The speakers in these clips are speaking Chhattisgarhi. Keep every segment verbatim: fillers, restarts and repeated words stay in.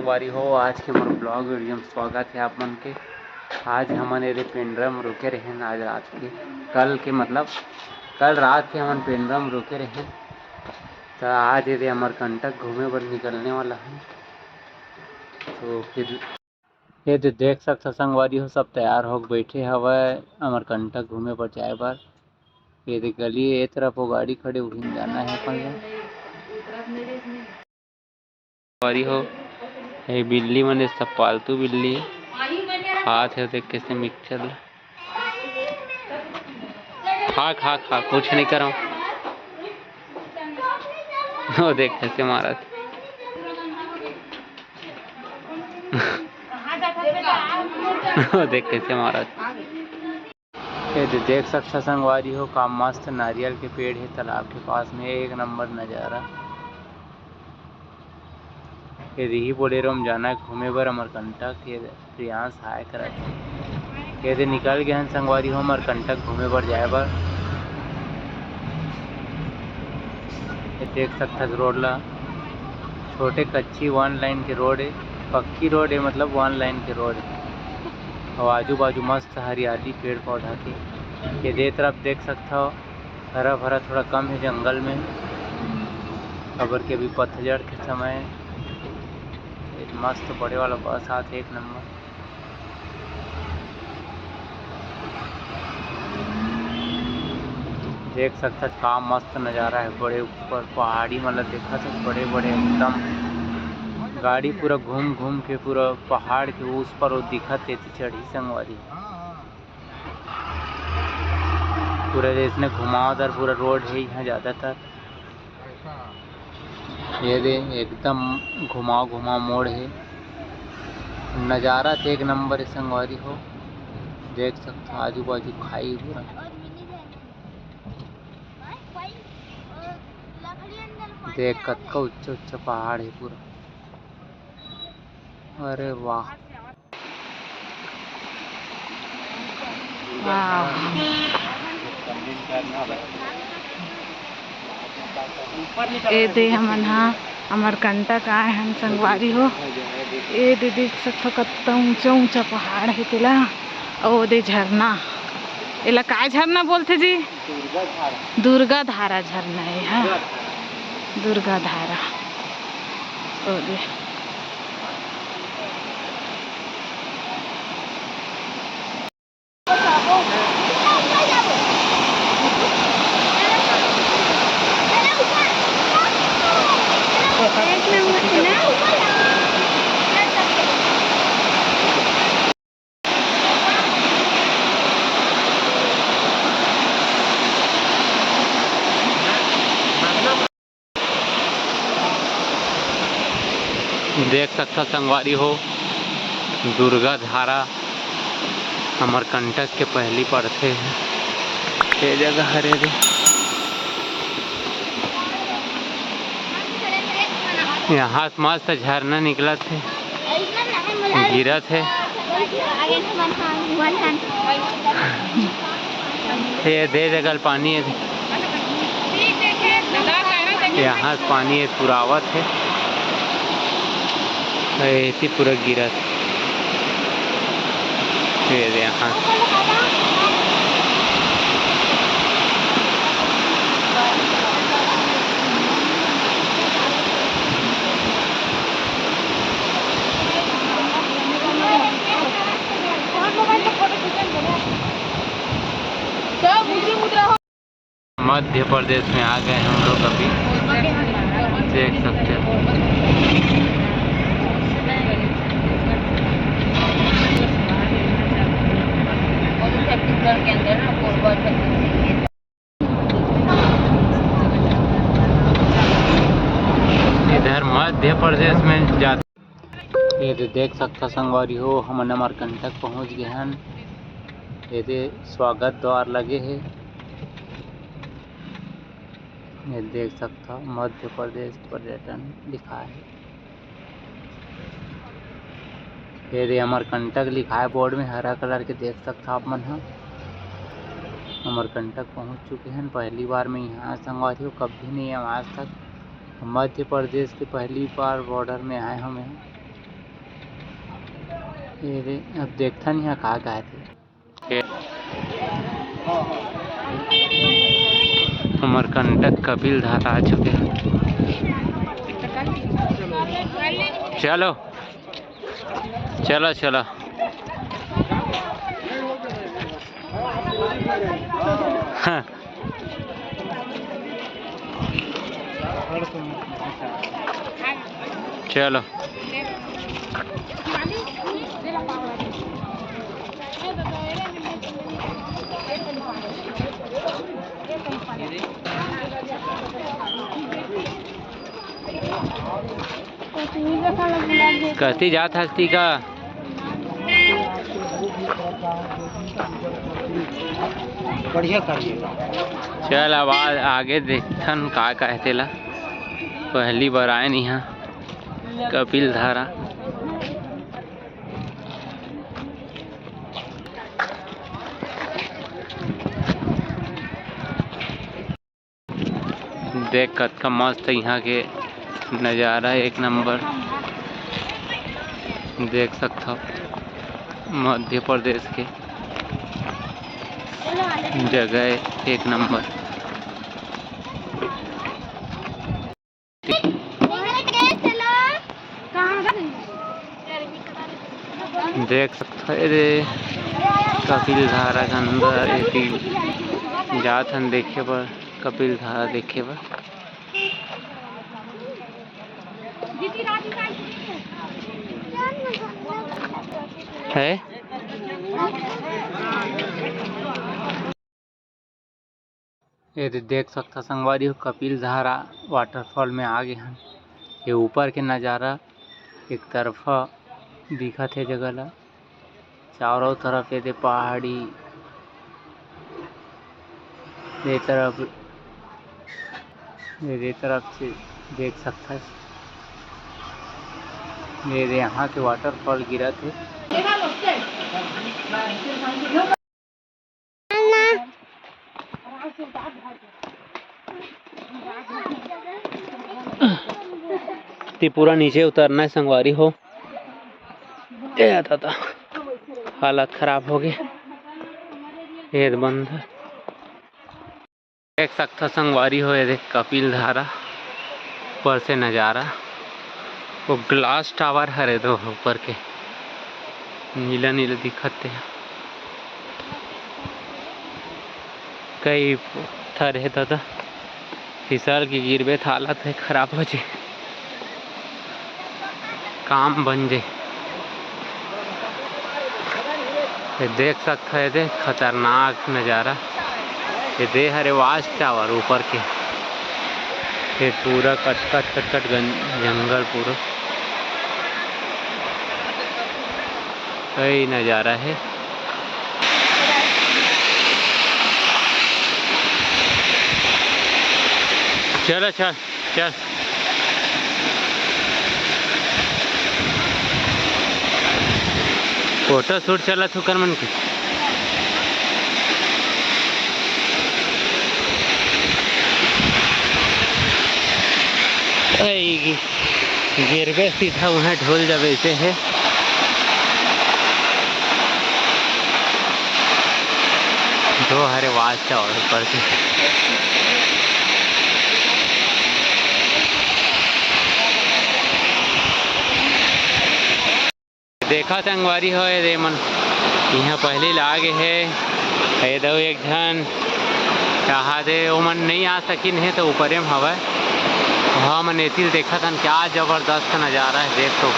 संगवारी हो, आज के मोर vlog video में स्वागत हे आप मन के। आज हमन एदे पेंड्रा में रुके रहेन, आज रात के, कल के मतलब कल रात के हमन पेंड्रा में रुके रहेन, त आज एदे अमरकंटक घूमे बर निकलने वाला हे। तो फिर एदे देख सकथव संगवारी हो, सब तैयार होके बैठे हवय अमरकंटक घूमे बर जाए बर। एदे गली ए तरफ वो गाड़ी खड़े, उही में जाना हे अपन ला। संगवारी हो, ये बिल्ली मन, ये सब पालतू बिल्ली हे। खात हे, देख कैसे मिक्सचर ला। खा, खा, खा, कुछ नहीं करव। वो देख कैसे मारत। वो देख कैसे मारत। ये दे-, देख सकथव संगवारी हो, का मस्त नारियल के पेड़ हे तालाब के पास में, एक नंबर नजारा। ये रिही बोलेरो में जाना हे घूमे बर अमरकंटक, ये प्रियांश हाय करत हे। ये दे निकल गए हन संगवारी हो अमरकंटक घूमे बर जाए बर। ये देख सकथव रोड ला, छोटे कच्ची वन लाइन के रोड हे, पक्की रोड हे, मतलब वन लाइन के रोड हे। अउ आजू बाजू मस्त हरियाली, पेड़ पौधा के। ये दे तरफ देख सकथव, हरा भरा थोड़ा कम हे जंगल में, काबर के अभी पतझड़ के समय हे। मस्त बड़े वाला बस आथे, एक नंबर। देख सकथव का मस्त नजारा हे, बड़े ऊपर पहाड़ी मन ला देखत हस, बड़े बड़े एकदम। गाड़ी पूरा घूम घूम के पूरा पहाड़ के उस पार वो दिखत हे, चढ़ही संगवारी। पूरा जैसने घुमावदार पूरा रोड हे इहाँ ज्यादातर। ये दे एकदम घुमाव घुमाव मोड़ हे, नजारा तो एक नंबर हे संगवारी हो। देख सकथव आजू बाजू खाई पूरा। देख कतका ऊंचा ऊंचा पहाड़ हे पूरा। अरे वाह। वाह। ए दे हमन हा अमरकंटक आए हन संगवारी हो। ए दे देख सकथव कत्ता ऊंचा ऊंचा पहाड़ हे तेला, अउ ओ दे झरना, एला काय झरना बोलथे जी? दुर्गा धारा। दुर्गा धारा झरना हे हा। दुर्गा धारा। दुर्गा धारा। ओ दे। देख सकथव संगवारी हो, दुर्गा धारा अमरकंटक के पहली पड़थे। ये जगह हरे रे। यहाँ से मस्त झरना निकलत हे, गिरत हे। ये दे जगह पानी हे। यहाँ से पानी हे, पूरा आवत हे। एती पूरा गिरत हे। ये दे यहाँ। मध्य प्रदेश में आ गए हम लोग अभी, देख सकते हो। इधर मध्य प्रदेश में जाते ये दे देख सकथव संगवारी हो, हमन अमरकंटक पहुंच गए हन। ये दे स्वागत द्वार लगे हे। ये देख सकथव मध्य प्रदेश पर्यटन लिखाय हे। ये दे अमरकंटक लिखाय हे board में हरा colour के, देख सकथव आप मन ह। अमरकंटक पहुंच चुके हन, पहली बार मैं यहाँ संगवारी हो, कभी नहीं आए आज तक। मध्य प्रदेश के पहली बार border में आए हंव मैं। ये दे, अब देखथन इहाँ का का हे। हमर कंटक कपिल धारा आ चुके हे। चलो, चलो, चलो। हाँ। चलो। कति जात हस ती का? बढ़िया कर दिया। चल, अब आ-, आगे देखथन का का हे तेला। पहली बार आए न इहाँ कपिल धारा। देख, कतका मस्त इहाँ के नजारा, एक नंबर। देख सकथव, मध्य प्रदेश के जगह, एक नंबर। देख सकथव, ए दे कपिल धारा के अंदर एती जात हन देखे बर, कपिल धारा देखे बर। है। ये दे देख सकथव संगवारी हो, कपिल धारा waterfall में आ गे हन। ये ऊपर के नजारा एक तरफा दिखत हे जगह ला, चारों तरफ ये दे पहाड़ी, ये तरफ, ये दे तरफ से देख सकथस। ये दे यहाँ के waterfall गिरत हे। ती पूरा नीचे उतरना हे संगवारी हो। ए दादा, हालत खराब हो गे। ये बंद। देख सकथव संगवारी हो, ये देख कपिल धारा ऊपर से नजारा। वो glass tower हरे दो ऊपर के, नीला नीला दिखत हे। कई पत्थर हे दादा, फिसल के गिरबे त हालत हे खराब हो जे। काम बन जे। ये देख सकथव, ये दे खतरनाक नजारा। ये दे हरे watch tower ऊपर के। ये पूरा कटकट, कटकट गन-, जंगल पूरा। कई नजारा हे। चल, अच्छा। चल। Photo shoot चलत हे ओकर मन के। ऐ गिरबे सीधा उहाँ ढुल जाबे, ऐसे हे। दो हरे watch tower ऊपर के। देखा संगवारी हो, ये दे मन इहाँ पहली ला आगे हे। ये दो एक झन चाहा दे, ओमन नइ आ सकिन हे, तो ऊपरे म हवय। हमन एती ल देखत हन, क्या जबरदस्त नजारा हे, देख तो,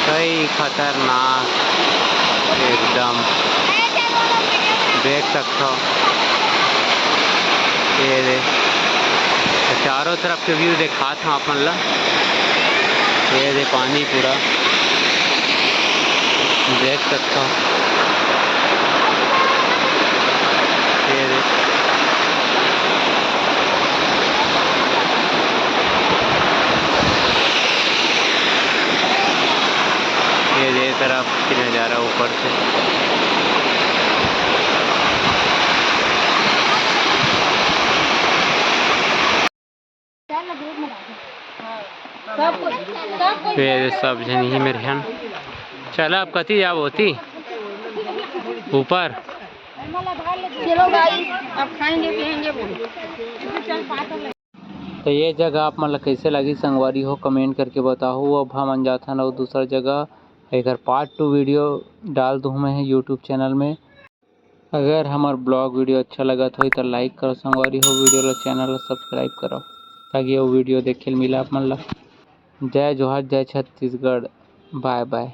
कई खतरनाक एकदम, देख सकथव। ये दे, चारों तरफ के view देखात हव आप मन ला। ये दे पानी पूरा देख सकथव। ये दे। ये दे तरफ के नजारा ऊपर से। ये सब झन ही मेरे हन। चला, अब कति जाब होती ऊपर। चलो गाइस, अब खाएंगे पिएंगे। तो ये जगह आप मन ला कैसे लगी संगवारी हो, कमेंट करके बताओ। अब हमन जाथन अउ दूसरा जगह, एकर पार्ट टू वीडियो डाल दूँ मैं यूट्यूब चैनल में। अगर हमार ब्लॉग वीडियो अच्छा लगत होई तो लाइक करो संगवारी हो, वीडियो ला, चैनल ला सब्सक्राइब करो, ताकि वो वीडियो देखे ल मिला आप मन ला। जय जोहार, जय छत्तीसगढ़, बाय बाय।